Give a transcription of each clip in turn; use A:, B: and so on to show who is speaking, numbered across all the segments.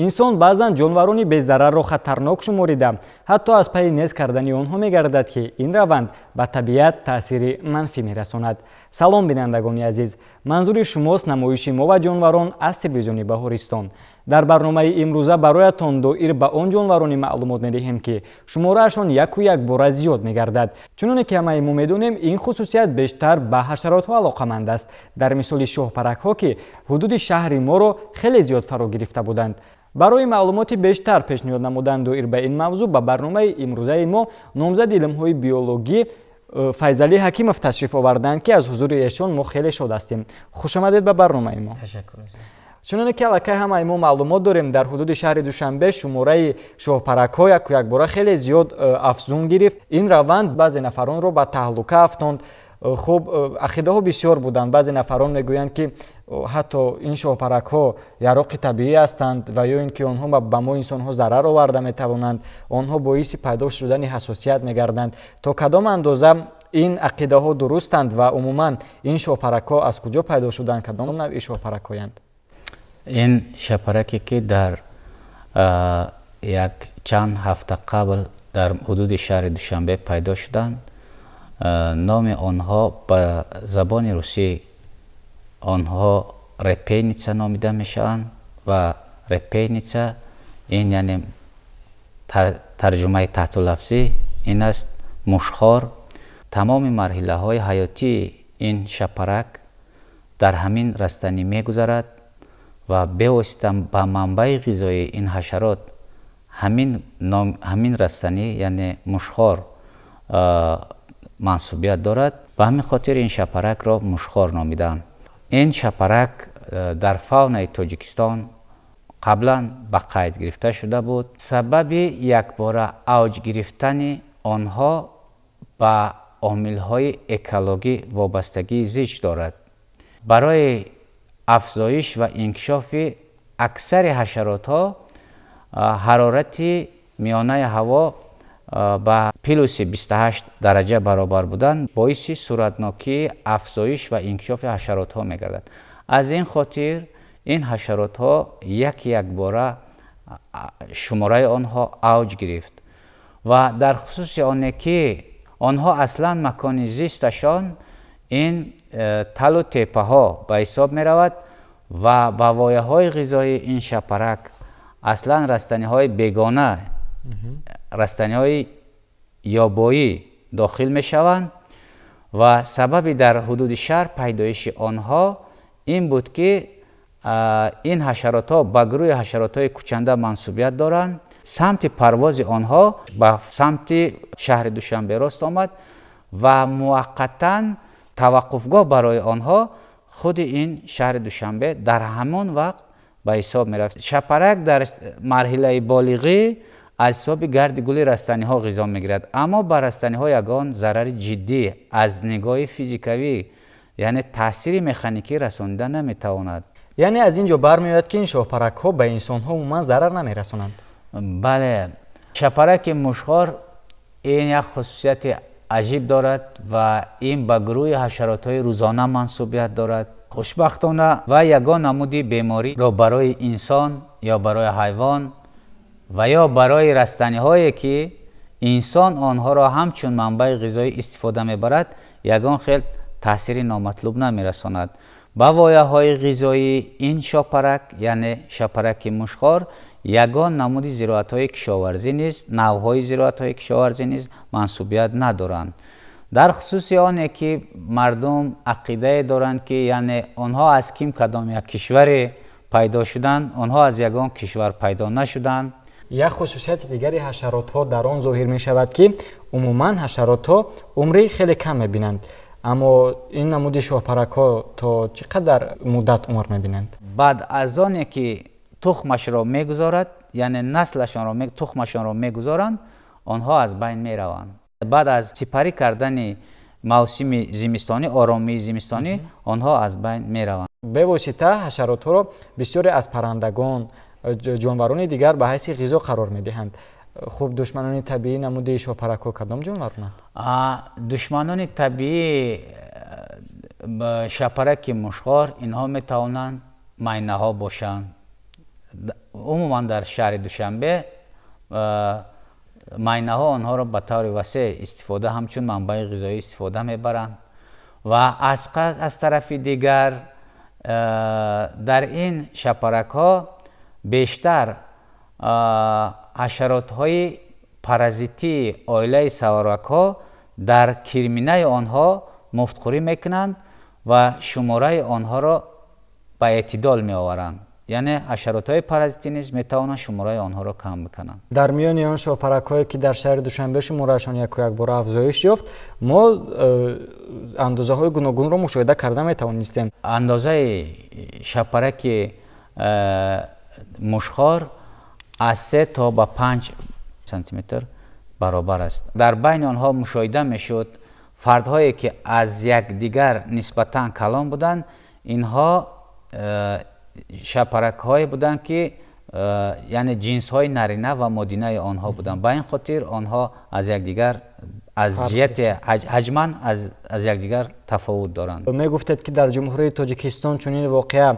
A: Инсон баъзан ҷонварони безарарро хатарнок шуморида, ҳатто аз пайи нез кардани онҳо мегардад, ки ин раванд ба табиат таъсири манфӣ мерасонад. Салом, бинандагони азиз! Манзури шумост намоиши мо ва ҷонварон аз телевизиони Баҳористон. Дар барномаи имрӯза бароятон доир ба он ҷонварони маълумот медиҳем, ки шумораашон яку якбора зиёд мегардад. Чуноне ки ҳамаи мо медонем, ин хусусият бештар ба ҳашаротҳо алоқаманд аст. Дар мисоли шоҳпаракҳо, ки ҳудуди шаҳри моро хеле зиёд фаро гирифта буданд. Барои маълумоти бештар пешниҳод намудан доир ба ин мавзӯъ ба барномаи имрӯзаи мо номзади илмҳои биологӣ Файзалӣ Ҳакимов ташриф оварданд, ки аз ҳузури эшон мо хеле шод ҳастем. Хушомадед ба барномаи мо.
B: Ташаккур.
A: Чуноне ки аллакай ҳамаи мо маълумот дорем, дар ҳудуди шаҳри Душанбе шумораи шоҳпаракҳо яку якбора хеле зиёд афзун гирифт. Ин раванд баъзе нафаронро ба таҳлука афтонд. Хуб, ақидаҳо бисёр буданд. Баъзе нафарон мегӯянд, ки ҳатто ин шоҳпаракҳо яроқи табиӣ ҳастанд ва ё ин ки онҳо ба мо инсонҳо зарар оварда метавонанд, онҳо боиси пайдо шудани ҳассосият мегарданд. То кадом андоза ин ақидаҳо дурустанд ва умуман ин шоҳпаракҳо аз куҷо пайдо шуданд, кадом навъи шоҳпаракҳоянд?
B: Ин шапараке, ки дар як чанд ҳафта қабл дар ҳудуди шаҳри Душанбе пайдо шуданд, номи онҳо ба забони русӣ онҳо репейница номида мешаванд ва репейница ин яъне тарҷумаи таҳтулафзӣ ин аст мушхор. Тамоми марҳилаҳои ҳаётии ин шапарак дар ҳамин растанӣ мегузарад ва бевосита ба манбаи ғизоии ин ҳашарот ҳамин растанӣ, яъне мушхор, мансубият дорад. Ба ҳамин хотир ин шапаракро мушхор номиданд. Ин шапарак дар фаунаи Тоҷикистон қаблан ба қайд гирифта шуда буд. Сабаби якбора авҷ гирифтани онҳо ба омилҳои экологӣ вобастагии зич дорад. Барои афзоиш ва инкишофи аксари ҳашаротҳо ҳарорати миёнаи ҳаво ба плюси 28 дараҷа баробар будан боиси суръатнокии афзоиш ва инкишофи ҳашаротҳо мегардад. Аз ин хотир ин ҳашаротҳо яки якбора шумораи онҳо авҷ гирифт ва дар хусуси оне ки онҳо аслан макони зисташон ин талу теппаҳо ба ҳисоб меравад ва ба вояҳои ғизоии ин шапарак аслан растаниҳои бегона, растаниҳои ёбоӣ дохил мешаванд ва сабаби дар ҳудуди шаҳр пайдоиши онҳо ин буд, ки ин ҳашаротҳо ба гурӯҳи ҳашаротҳои кӯчанда мансубият доранд. Самти парвози онҳо ба самти шаҳри Душанбе рост омад ва муваққатан таваққуфгоҳ барои онҳо худи ин шаҳри Душанбе дар ҳамон вақт ба ҳисоб мерафт. Шапарак дар марҳилаи болиғӣ аз ҳисоби гарди гули растаниҳо ғизо мегирад, аммо ба растаниҳо ягон зарари ҷиддӣ аз нигоҳи физикавӣ, яъне таъсири механикӣ расонида наметавонад.
A: Яъне аз ин ҷо бармеояд, ки ин шоҳпаракҳо ба инсонҳо умуман зарар намерасонанд?
B: Бале, шапараки мушхор ин як хусусияти аҷиб дорад ва ин ба гурӯҳи ҳашаротҳои рӯзона мансубият дорад. Хушбахтона ва ягон намуди бемориро барои инсон ё барои ҳайвон ва ё барои растаниҳое, ки инсон онҳоро ҳамчун манбаи ғизоӣ истифода мебарад, ягон хел таъсири номатлуб намерасонад. Ба вояҳои ғизоии ин шопарак, яъне шапараки мушхор, ягон намуди зироатҳои кишоварзӣ низ, навъҳои зироатҳои кишоварзӣ низ мансубият надоранд. Дар хусуси оне ки мардум ақидае доранд, ки яъне онҳо аз ким кадом як кишваре пайдо шуданд, онҳо аз ягон кишвар пайдо нашуданд.
A: Як хусусияти дигари ҳашаротҳо дар он зоҳир мешавад, ки умуман ҳашаротҳо умри хеле кам мебинанд, аммо ин намуди шоҳпаракҳо то чӣ қадар муддат умр мебинанд?
B: Баъд аз оне ки тухмашро мегузорад, яъне наслашонро, тухмашонро мегузоранд, онҳо аз байн мераванд. Баъд аз сипарӣ кардани мавсими зимистонӣ, оромии зимистонӣ, онҳо аз байн мераванд.
A: Бевосита ҳашаротҳоро бисёре аз паррандагон, ҷонварони дигар ба ҳайси ғизо қарор медиҳанд. Хуб, душманони табиӣ намуди шоҳпаракҳо кадом ҷонваронанд?
B: Душманони табиии шапараки мушхор инҳо метавонанд майнаҳо бошанд. Умуман дар шаҳри Душанбе майнаҳо онҳоро ба таври васеъ истифода, ҳамчун манбаи ғизоӣ истифода мебаранд. Ва аз тарафи дигар дар ин шапаракҳо бештар ҳашаротҳои паразитии оилаи саваракҳо дар кирминаи онҳо муфтхӯрӣ мекунанд ва шумораи онҳоро ба эътидол меоваранд. Яъне ҳашаротҳои паразитӣ низ метавонанд шумораи онҳоро кам бикунанд.
A: Дар миёни он шоҳпаракҳое, ки дар шаҳри Душанбе шумораашон яку якбора афзоиш ёфт, мо андозаҳои гуногунро мушоҳида карда метавонистем.
B: Андозаи шапараки мушхор аз 3 то ба 5 сантиметр баробар аст. Дар байни онҳо мушоҳида мешуд фардҳое, ки аз якдигар нисбатан калон буданд. Инҳо шапаракҳое буданд, ки яъне ҷинсҳои нарина ва модинаи онҳо буданд. Ба ин хотир онҳо аз якдигар аз ҷиҳати ҳаҷман аз якдигар тафовут доранд.
A: Мегуфтед, ки дар Ҷумҳурии Тоҷикистон чунин воқеа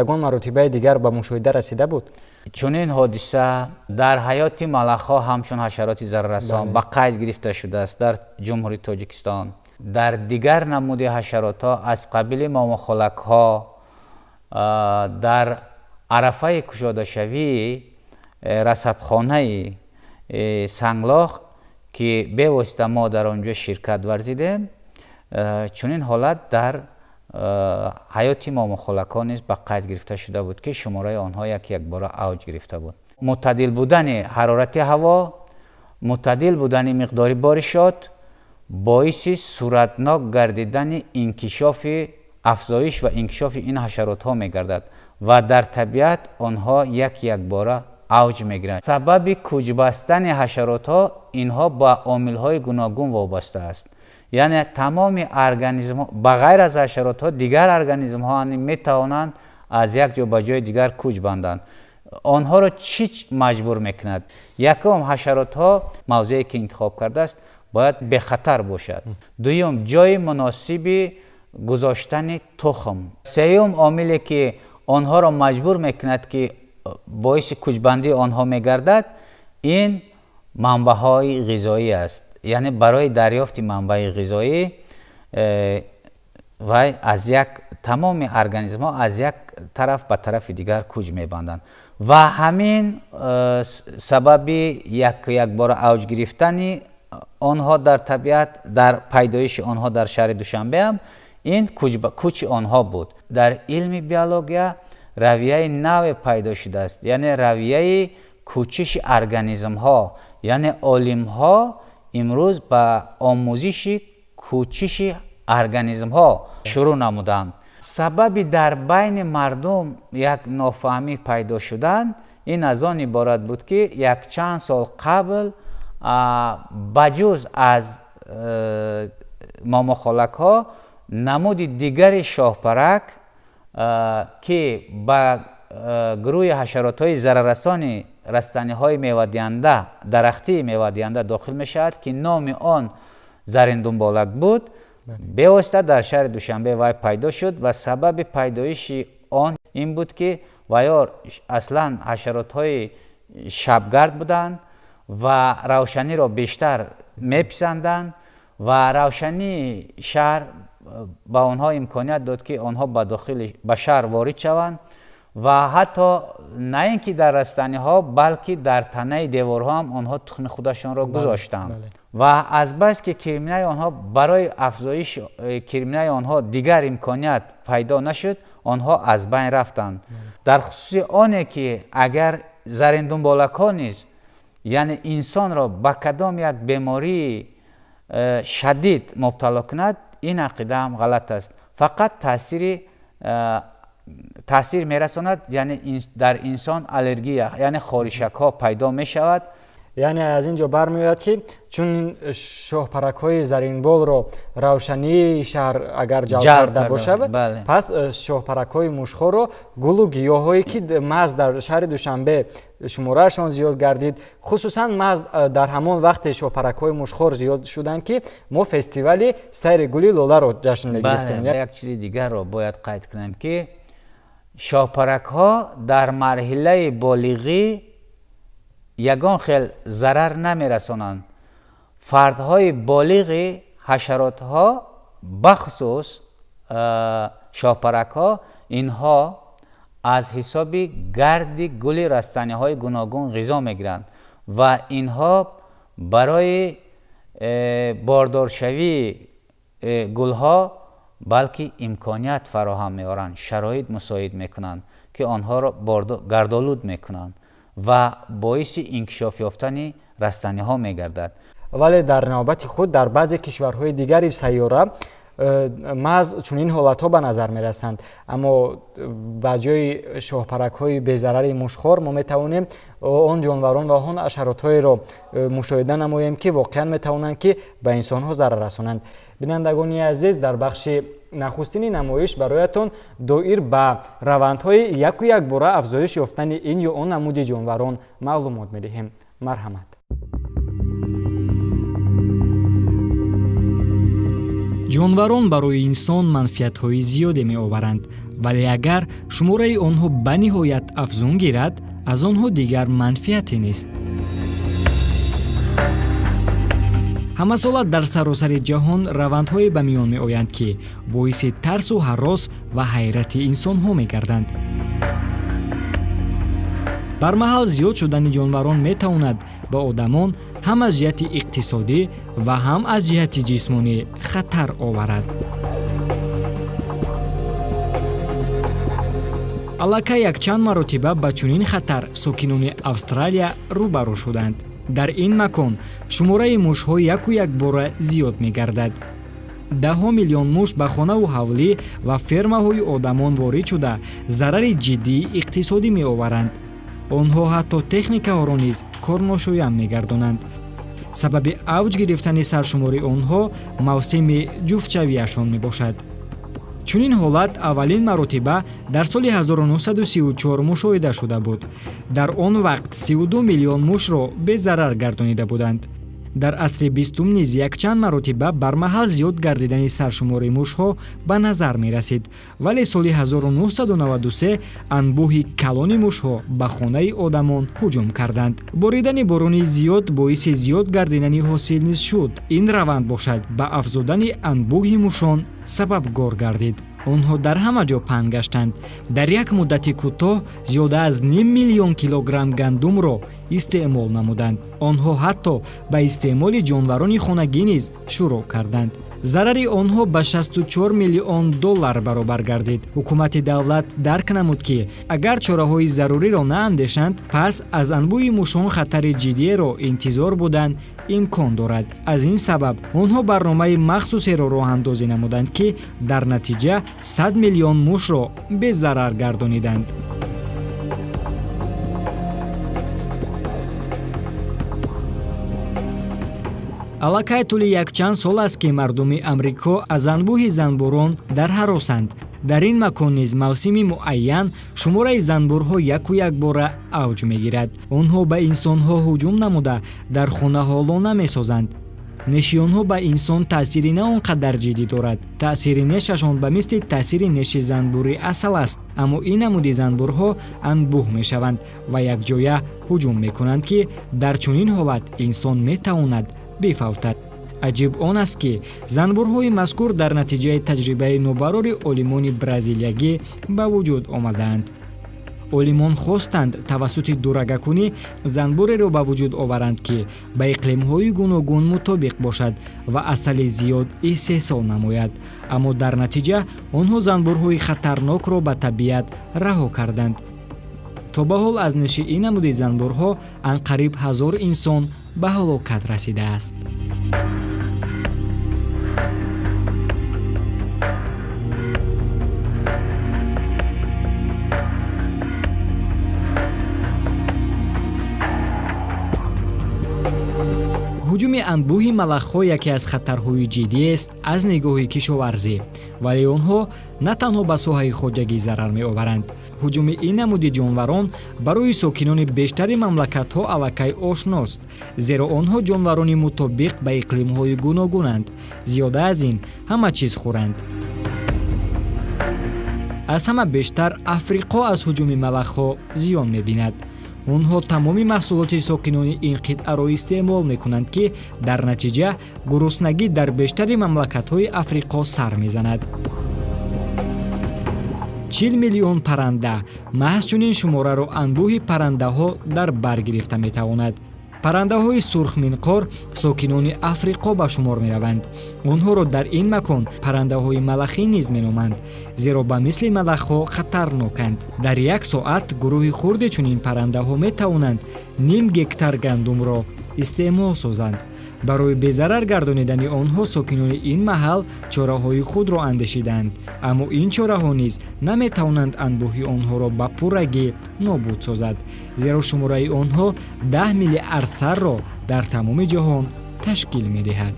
A: ягон маротибаи дигар ба мушоҳида расида буд?
B: Чунин ҳодиса дар ҳаёти малахҳо ҳамчун ҳашароти зараррасон ба қайд гирифта шудааст дар Ҷумҳурии Тоҷикистон. Дар дигар намуди ҳашаротҳо аз қабили момохолакҳо дар арафаи кушодашавии расадхонаи Санглох, ки бевосита мо дар он ҷо ширкат варзидем, чунин ҳолат дар ҳаёти момохолакҳо низ ба қайд гирифта шуда буд, ки шумораи онҳо як якбора авҷ гирифта буд. Мӯътадил будани ҳарорати ҳаво, мӯътадил будани миқдори боришот боиси суратнок гардидани инкишофи афзоиш ва инкишофи ин ҳашаротҳо мегардад ва дар табиат онҳо як якбора авҷ мегиранд. Сабаби кӯчбастани ҳашаротҳо инҳо ба омилҳои гуногун вобаста аст. Яъне тамоми организмҳо ба ғайр аз ҳашаротҳо дигар организмҳо метавонанд аз як ҷо ба ҷои дигар кӯч банданд. Онҳоро чӣ маҷбур мекунад? Якум, ҳашаротҳо мавзее ки интихоб кардааст бояд бехатар бошад. Дуюм, ҷои муносиби гузоштани тухм. Сеюм омиле, ки онҳоро маҷбур мекунад, ки боиси кӯчбандии онҳо мегардад, ин манбаъҳои ғизоӣ аст. Яъне барои дарёфти манбаи ғизоӣ вай аз як тамоми организмҳо аз як тараф ба тарафи дигар кӯч мебанданд. Ва ҳамин сабаби якбора авҷ гирифтани онҳо дар табиат, дар пайдоиши онҳо дар шаҳри Душанбе ҳам ин кӯчи онҳо буд. Дар илми биология равияи наве пайдо шудааст, яъне равияи кӯчиши организмҳо. Яъне олимҳо имрӯз ба омӯзиши кӯчиши организмҳо шурӯъ намуданд. Сабаби дар байни мардум як нофаҳмӣ пайдо шудан ин аз он иборат буд, ки якчанд сол қабл ба ҷуз аз момохолакҳо намуди дигари шоҳпарак, ки ба гурӯҳи ҳашаротҳои зараррасони растаниҳои мевадиҳанда, дарахтии мевадиҳанда дохил мешавад, ки номи он зариндумболак буд, бевосита дар шаҳри Душанбе вай пайдо шуд. Ва сабаби пайдоиши он ин буд, ки вайё аслан ҳашаротҳои шабгард буданд ва равшаниро бештар меписанданд ва равшании шаҳр ба онҳо имконият дод, ки онҳо ба дохили ба шаҳр ворид шаванд ва ҳатто на ин ки дар растаниҳо, балки дар танаи деворҳо ҳам онҳо тухми худашонро гузоштанд. Ва азбаски кирминаи онҳо барои афзоиши кирминаи онҳо дигар имконият пайдо нашуд, онҳо аз байн рафтанд. Дар хусуси оне ки агар зариндумболакҳо низ яъне инсонро ба кадом як бемории шадид мубтало кунад, ин ақида ҳам ғалат аст. Фақат таъсир мерасонад, яъне дар инсон аллергия, яъне хоришакҳо пайдо мешавад.
A: Яъне аз ин ҷо бармеояд, ки чун шоҳпаракҳои заринболро равшании шаҳр агар ҷалб карда бошад, пас шоҳпаракҳои мушхорро гулу гиёҳҳое, ки маҳз дар шаҳри Душанбе шумораашон зиёд гардид, хусусан маҳз дар ҳамон вақте шоҳпаракҳои мушхор зиёд шуданд, ки мо фестивали сайри гули лоларо ҷашн мегирифтем.
B: Як чизи дигарро бояд қайд кунем, ки Шоҳпаракҳо дар марҳилаи болиғӣ ягон хел зарар намерасонанд. Фардҳои болиғи ҳашаротҳо, бахусус шоҳпаракҳо, инҳо аз ҳисоби гарди гули растаниҳои гуногун ғизо мегиранд ва инҳо барои бордоршавии гулҳо балки имконият фароҳам меоранд, шароит мусоид мекунанд, ки онҳоро гардолуд мекунанд ва боиси инкишоф ёфтани растаниҳо мегардад.
A: Вале дар навбати худ дар баъзе кишварҳои дигари сайёра маҳз чунин ҳолатҳо ба назар мерасанд. Аммо ба ҷои шоҳпаракҳои безарари мушхор мо метавонем он ҷонварон ва он ҳашаротҳоеро мушоҳида намоем, ки воқеан метавонанд, ки ба инсонҳо зарар расонанд. Бинандагони азиз, дар бахши нахустини намоиш бароятон доир ба равандҳои яку якбора афзоиш ёфтани ин ё он намуди ҷонварон маълумот медиҳем. Марҳамат. Ҷонварон барои инсон манфиатҳои зиёде меоваранд, вале агар шумораи онҳо ба ниҳоят афзун гирад, аз онҳо дигар манфиате нест. Ҳамасола дар саросари ҷаҳон равандҳое ба миён меоянд, ки боиси тарсу ҳарос ва ҳайрати инсонҳо мегарданд. Бармаҳал зиёд шудани ҷонварон метавонад ба одамон ҳам аз ҷиҳати иқтисодӣ ва ҳам аз ҷиҳати ҷисмонӣ хатар оварад. Аллакай якчанд маротиба ба чунин хатар сокинони Австралия рӯбарӯ шуданд. Дар ин макон шумораи мушҳо яку якбора зиёд мегардад. Даҳҳо миллион муш ба хонаву ҳавлӣ ва фермаҳои одамон ворид шуда зарари ҷиддии иқтисодӣ меоваранд. Онҳо ҳатто техникаҳоро низ корношоям мегардонанд. Сабаби авҷ гирифтани саршумори онҳо мавсими ҷуфтшавиашон мебошад. Чунин ҳолат аввалин маротиба дар соли 1934 мушоҳида шуда буд. Дар он вақт 32 миллион мушро безарар гардонида буданд. Дар асри бистум низ якчанд маротиба бармаҳал зиёд гардидани саршумори мушҳо ба назар мерасид, вале соли 1993 анбӯҳи калони мушҳо ба хонаи одамон ҳуҷум карданд. Боридани борони зиёд боиси зиёд гардидани ҳосил низ шуд. Ин раванд бошад ба афзудани анбӯҳи мушон сабабгор гардид. Онҳо дар ҳама ҷо паҳн гаштанд. Дар як муддати кӯтоҳ зиёда аз ним миллион килограмм гандумро истеъмол намуданд. Онҳо ҳатто ба истеъмоли ҷонварони хонагӣ низ шурӯъ карданд. Зарари онҳо ба 64 миллион доллар баробар гардид. Ҳукумати давлат дарк намуд, ки агар чораҳои заруриро наандешанд, пас аз анбӯҳи мушон хатари ҷиддиеро интизор будан имкон дорад. Аз ин сабаб онҳо барномаи махсусеро роҳандозӣ намуданд, ки дар натиҷа 100 миллион мушро безарар гардониданд. Аллакай тӯли якчанд сол аст, ки мардуми Амрико аз анбӯҳи занбӯрон дар ҳаросанд. Дар ин макон низ мавсими муайян шумораи занбӯрҳо яку якбора авҷ мегирад. Онҳо ба инсонҳо ҳуҷум намуда дар хонаҳо лона месозанд. Неши онҳо ба инсон таъсири на он қадар ҷиддӣ дорад. Таъсири нешашон ба мисли таъсири неши занбӯри асал аст, аммо ин намуди занбӯрҳо анбӯҳ мешаванд ва якҷоя ҳуҷум мекунанд, ки дар чунин ҳолат инсон метавонад бифавтад. Аҷиб он аст, ки занбӯрҳои мазкур дар натиҷаи таҷрибаи нобарори олимони бразилиягӣ ба вуҷуд омадаанд. Олимон хостанд тавассути дурагакунӣ занбӯреро ба вуҷуд оваранд, ки ба иқлимҳои гуногун мутобиқ бошад ва асали зиёд истеҳсол намояд. Аммо дар натиҷа онҳо занбӯрҳои хатарнокро ба табиат раҳо карданд. То ба ҳол аз неши ин намуди занбӯрҳо анқариб 1000 инсон ба ҳалокат расидааст. Ҳуҷуми анбӯҳи малахҳо яке аз хатарҳои ҷиддиест аз нигоҳи кишоварзӣ, вале онҳо на танҳо ба соҳаи хоҷагӣ зарар меоваранд. Ҳуҷуми ин намуди ҷонварон барои сокинони бештари мамлакатҳо аллакай ошност, зеро онҳо ҷонварони мутобиқ ба иқлимҳои гуногунанд. Зиёда аз ин ҳама чиз хӯранд. Аз ҳама бештар Африқо аз ҳуҷуми малахҳо зиён мебинад. Онҳо тамоми маҳсулоти сокинони ин қитъаро истеъмол мекунанд, ки дар натиҷа гуруснагӣ дар бештари мамлакатҳои Африқо сар мезанад. 40 миллион парранда маҳз чунин шумораро анбӯҳи паррандаҳо дар бар гирифта метавонад. Паррандаҳои сурхминқор сокинони Африқо ба шумор мераванд. Онҳоро дар ин макон паррандаҳои малахӣ низ меноманд, зеро ба мисли малахҳо хатарноканд. Дар як соат гурӯҳи хурди чунин паррандаҳо метавонанд ним гектар гандумро истеъмол созанд. Барои безарар гардонидани онҳо сокинони ин маҳал чораҳои худро андешиданд, аммо ин чораҳо низ наметавонанд анбӯҳи онҳоро ба пуррагӣ нобуд созад, зеро шумораи онҳо 10 миллиард сарро дар тамоми ҷаҳон ташкил медиҳад.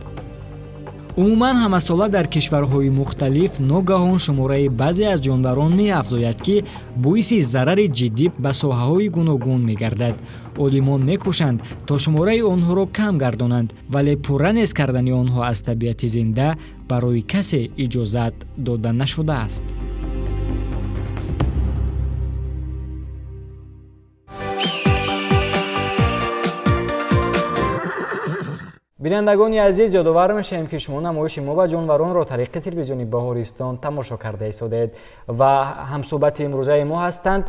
A: Умуман ҳамасола дар кишварҳои мухталиф ногаҳон шумораи баъзе аз ҷонварон меафзояд, ки боиси зарари ҷиддӣ ба соҳаҳои гуногун мегардад. Олимон мекӯшанд то шумораи онҳоро кам гардонанд, вале пурра нест кардани онҳо аз табиати зинда барои касе иҷозат дода нашудааст. Бинандагони азиз, ёдовар мешавем, ки шумо намоиши мо ва ҷонваронро тариқи телевизиони Баҳористон тамошо карда истодаед ва ҳамсӯҳбати имрӯзаи мо ҳастанд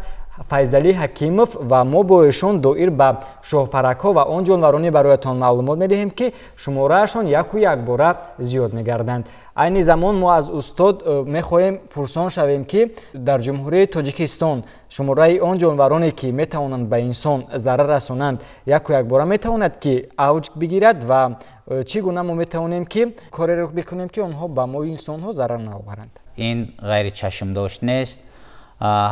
A: Файзалӣ Ҳакимов ва мо бо эшон доир ба шоҳпаракҳо ва он ҷонвароне бароятон маълумот медиҳем, ки шумораашон яку якбора зиёд мегарданд. Айни замон мо аз устод мехоҳем пурсон шавем, ки дар Ҷумҳурии Тоҷикистон шумораи он ҷонвароне, ки метавонанд ба инсон зарар расонанд, яку якбора метавонад, ки авҷ бигирад ва чӣ гуна мо метавонем, ки кореро бикунем, ки онҳо ба мо инсонҳо зарар наоваранд.
B: Ин ғайричашмдошт нест.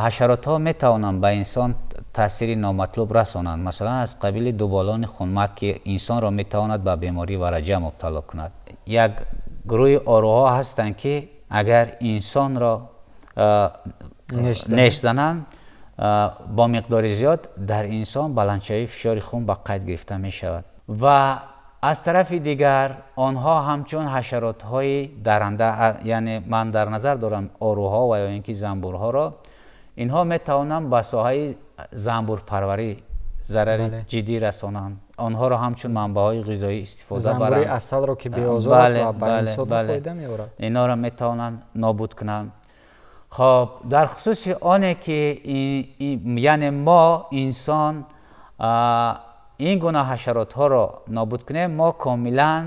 B: Ҳашаротҳо метавонанд ба инсон таъсири номатлуб расонанд, масалан аз қабили дуболони хунмак, ки инсонро метавонад ба бемории вараҷа мубтало кунад. Як гурӯҳи оруҳо ҳастанд, ки агар инсонро неш зананд бо миқдори зиёд, дар инсон баландшавии фишори хун ба қайд гирифта мешавад. Ва аз тарафи дигар онҳо ҳамчун ҳашаротҳои даранда, яъне ман дар назар дорам оруҳо ва ё ин ки занбурҳоро, инҳо метавонанд ба соҳаи занбурпарварӣ зарари ҷиддӣ расонанд. Онҳоро ҳамчун манбаъҳои ғизоӣ истифода баранд.
A: Занбури асалро, ки беозор аст ва ба инсон фоида меорад,
B: инҳоро метавонанд нобуд кунанд. Хоб, дар хусуси оне ки яъне мо инсон ин гуна ҳашаротҳоро нобуд кунем, мо комилан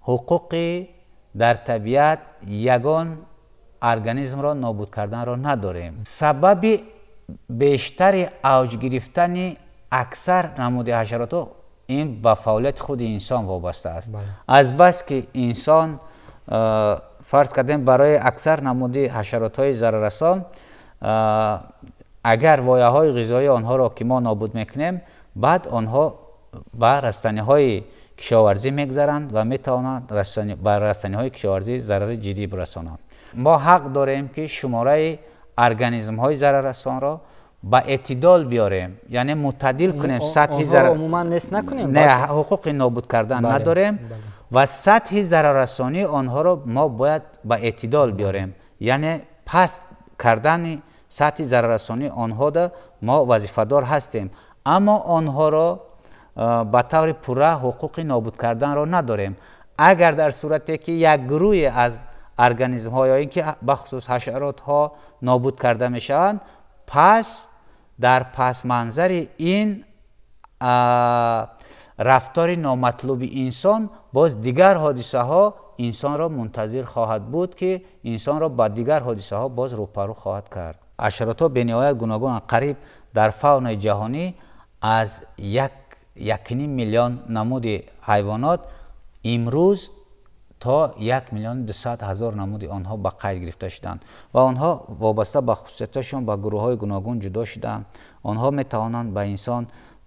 B: ҳуқуқи дар табиат ягон организмро нобуд карданро надорем. Сабаби бештари авҷ гирифтани аксар намуди ҳашаротҳо ин ба фаъолияти худи инсон вобаста аст. Азбаски инсон, фарз кардем, барои аксар намуди ҳашаротҳои зараррасон, агар вояҳои ғизоии онҳоро ки мо нобуд мекунем, баъд онҳо ба растаниҳои кишоварзӣ мегзаранд ва метавонанд ба растаниҳои кишоварзӣ зарари ҷиддӣ бирасонанд. Мо ҳақ дорем, ки шумораи организмҳои зараррасонро ба эътидол биёрем, яъне мӯътадил кунем. Сатҳи
A: умуман нест накунем,
B: не, ҳуқуқи нобуд кардан надорем ва сатҳи зараррасонии онҳоро мо бояд ба эътидол биёрем, яъне паст кардани сатҳи зараррасонии онҳода мо вазифадор ҳастем, аммо онҳоро ба таври пурра ҳуқуқи нобуд карданро надорем. Агар дар сурате ки як гурӯҳе аз организмҳо ё ин ки бахусус ҳашаротҳо нобуд карда мешаванд, пас дар пасманзари ин рафтори номатлуби инсон боз дигар ҳодисаҳо инсонро мунтазир хоҳад буд, ки инсонро ба дигар ҳодисаҳо боз рӯпарӯ хоҳад кард. Ҳашаротҳо бениҳоят гуногунанд. Қариб дар фаунаи ҷаҳонӣ аз 1.5 миллион намуди ҳайвонот имрӯз то 1,2 миллион намуди онҳо ба қайд гирифта шуданд ва онҳо вобаста ба хусусиятҳошон ба гурӯҳҳои гуногун ҷудо шуданд. Онҳо метавонанд ба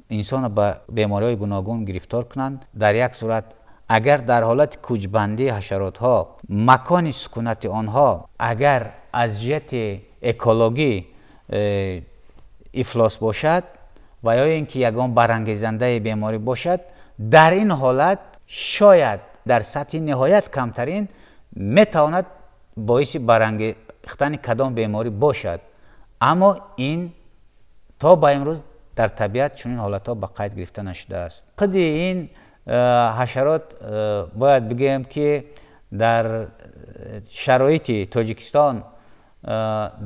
B: инсонро ба бемориҳои гуногун гирифтор кунанд. Дар як сурат, агар дар ҳолати кӯчбандии ҳашаротҳо макони сукунати онҳо агар аз ҷиҳати экологӣ ифлос бошад ва ё ин ки ягон барангезандаи беморӣ бошад, дар ин ҳолат шояд дар сатҳи ниҳоят камтарин метавонад боиси рехтани кадом беморӣ бошад. Аммо ин то ба имрӯз дар табиат чунин ҳолатҳо ба қайд гирифта нашудааст. Худи ин ҳашарот бояд бигӯем, ки дар шароити Тоҷикистон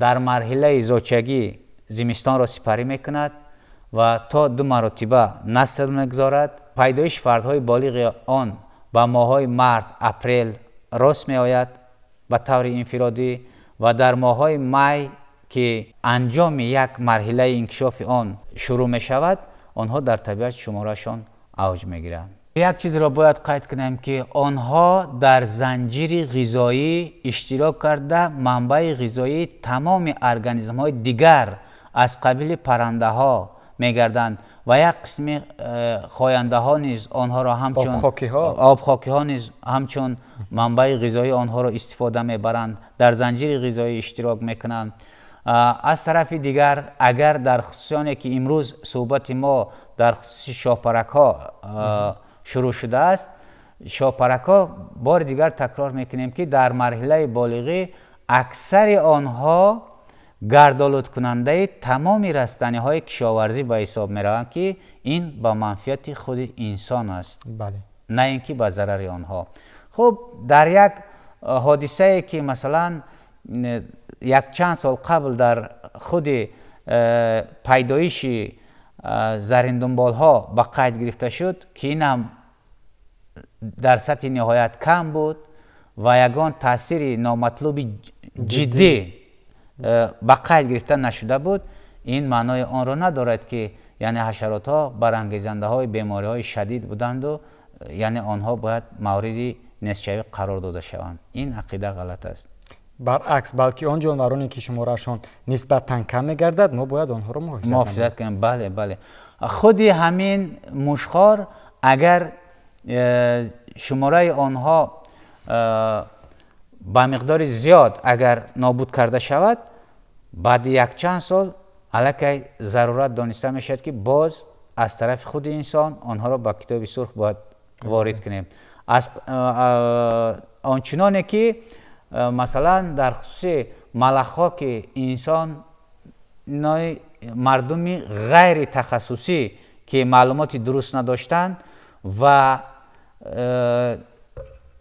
B: дар марҳилаи зочагӣ зимистонро сипарӣ мекунад ва то 2 маротиба насл мегузорад. Пайдоиши фардҳои болиғи он ба моҳҳои март, апрел рост меояд ба таври инфиродӣ ва дар моҳҳои май, ки анҷоми як марҳилаи инкишофи он шурӯъ мешавад, онҳо дар табиат шуморашон авҷ мегиранд. Як чизро бояд қайд кунем, ки онҳо дар занҷири ғизоӣ иштирок карда манбаи ғизоии тамоми организмҳои дигар аз қабили паррандаҳо мегарданд ва як қисми хояндаҳо низ онҳоро ҳамчун обхокиҳо низ ҳамчун манбаи ғизоӣ онҳоро истифода мебаранд, дар занҷири ғизоӣ иштирок мекунанд. Аз тарафи дигар, агар дар хусуси оне ки имрӯз суҳбати мо дар хусуси шоҳпаракҳо шурӯъ шудааст, шоҳпаракҳо бори дигар такрор мекунем, ки дар марҳилаи болиғӣ аксари онҳо гардолудкунандаи тамоми растаниҳои кишоварзӣ ба ҳисоб мераванд, ки ин ба манфиати худи инсон аст, на ин ки ба зарари онҳо. Хуб, дар як ҳодисае ки масалан якчанд сол қабл дар худи пайдоиши зариндумболҳо ба қайд гирифта шуд, ки ин ҳам дар сатҳи ниҳоят кам буд ва ягон таъсири номатлуби ҷиддӣ ба қайд гирифта нашуда буд, ин маънои онро надорад, ки яъне ҳашаротҳо барангезандаҳои бемориҳои шадид буданду яъне онҳо бояд мавриди нестшавӣ қарор дода шаванд. Ин ақида ғалат аст.
A: Баръакс, балки он ҷонвароне ки шуморашон нисбатан кам мегардад, мо бояд онҳоро
B: муҳофизат кунем. Бале, бале. Худи ҳамин мушхор агар шумораи онҳо ба миқдори зиёд агар нобуд карда шавад, баъди якчанд сол аллакай зарурат дониста мешавад, ки боз аз тарафи худи инсон онҳоро ба китоби сурх бояд ворид кунем. Аз ончуноне ки масалан дар хусуси малахҳо, ки инсон мардуми ғайритахассусӣ, ки маълумоти дуруст надоштанд ва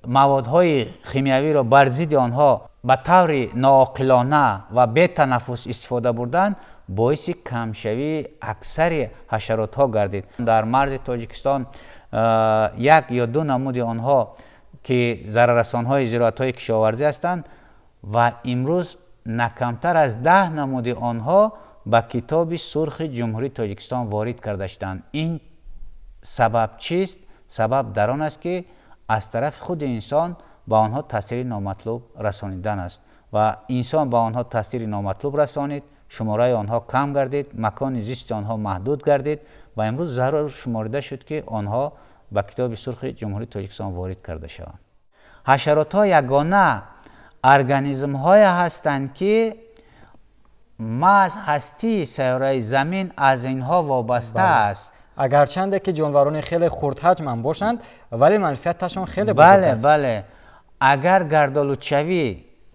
B: маводҳои химиявиро бар зидди онҳо ба таври ноақилона ва бетанаффус истифода бурданд, боиси камшавии аксари ҳашаротҳо гардид. Дар марзи Тоҷикистон як ё ду намуди онҳо, ки зараррасонҳои зироатҳои кишоварзӣ ҳастанд, ва имрӯз на камтар аз 10 намуди онҳо ба китоби сурхи Ҷумҳурии Тоҷикистон ворид карда шуданд. Ин сабаб чист? Сабаб дар он аст, ки аз тарафи худи инсон ба онҳо таъсири номатлуб расонидан аст ва инсон ба онҳо таъсири номатлуб расонид, шумораи онҳо кам гардид, макони зисти онҳо маҳдуд гардид ва имрӯз зарур шуморида шуд, ки онҳо ба китоби сурхи Ҷумҳурии Тоҷикистон ворид карда шаванд. Ҳашаротҳо ягона организмҳое ҳастанд, ки маҳз ҳастии сайёраи замин аз инҳо вобаста аст.
A: Агарчанде ки ҷонварони хеле хурдҳаҷмам бошанд, вале манфиаташон хеле бузург
B: бале
A: аст.
B: Бале, агар гардолудшавӣ,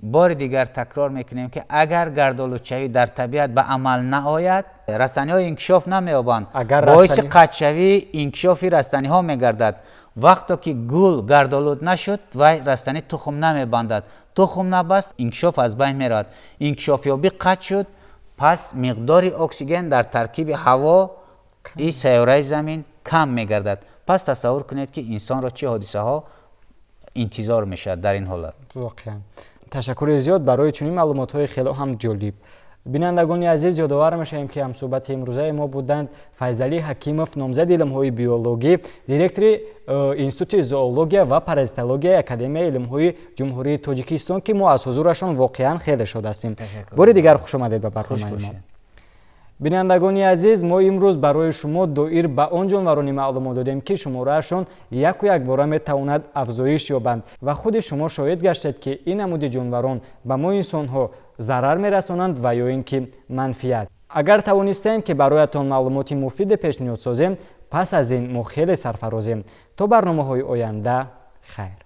B: бори дигар такрор мекунем, ки агар гардолудшавӣ дар табиат ба амал наояд, растаниҳо инкишоф намеёбанд, боиси қатъшавии инкишофи растаниҳо мегардад. Вақто ки гул гардолуд нашуд, вай растанӣ тухм намебандад, тухм набаст, инкишоф аз байн меравад. Инкишофёбӣ қатъ шуд, пас миқдори оксиген дар таркиби ҳаво и сайёраи замин кам мегардад. Пас тасаввур кунед, ки инсонро чӣ ҳодисаҳо интизор мешавад дар ин ҳолат.
A: Воқеан ташаккури зиёд барои чунин маълумотҳои хело ҳам ҷолиб. Бинандагони азиз, ёдовар мешавем, ки ҳамсӯҳбати имрӯзаи мо буданд Файзалӣ Ҳакимов, номзади илмҳои биологӣ, директори Институти зоология ва паразитологияи Академияи илмҳои Ҷумҳурии Тоҷикистон, ки мо аз ҳузурашон воқеан хеле шод ҳастем. Бори дигар хуш омадед ба барномаи мо. Бинандагони азиз, мо имрӯз барои шумо доир ба он ҷонварони маълумот додем, ки шумораашон яку якбора метавонад афзоиш ёбанд ва худи шумо шоҳид гаштед, ки ин намуди ҷонварон ба мо инсонҳо зарар мерасонанд ва ё ин ки манфиат. Агар тавонистем, ки бароятон маълумоти муфиде пешниҳод созем, пас аз ин мо хеле сарфарозем. То барномаҳои оянда, хайр.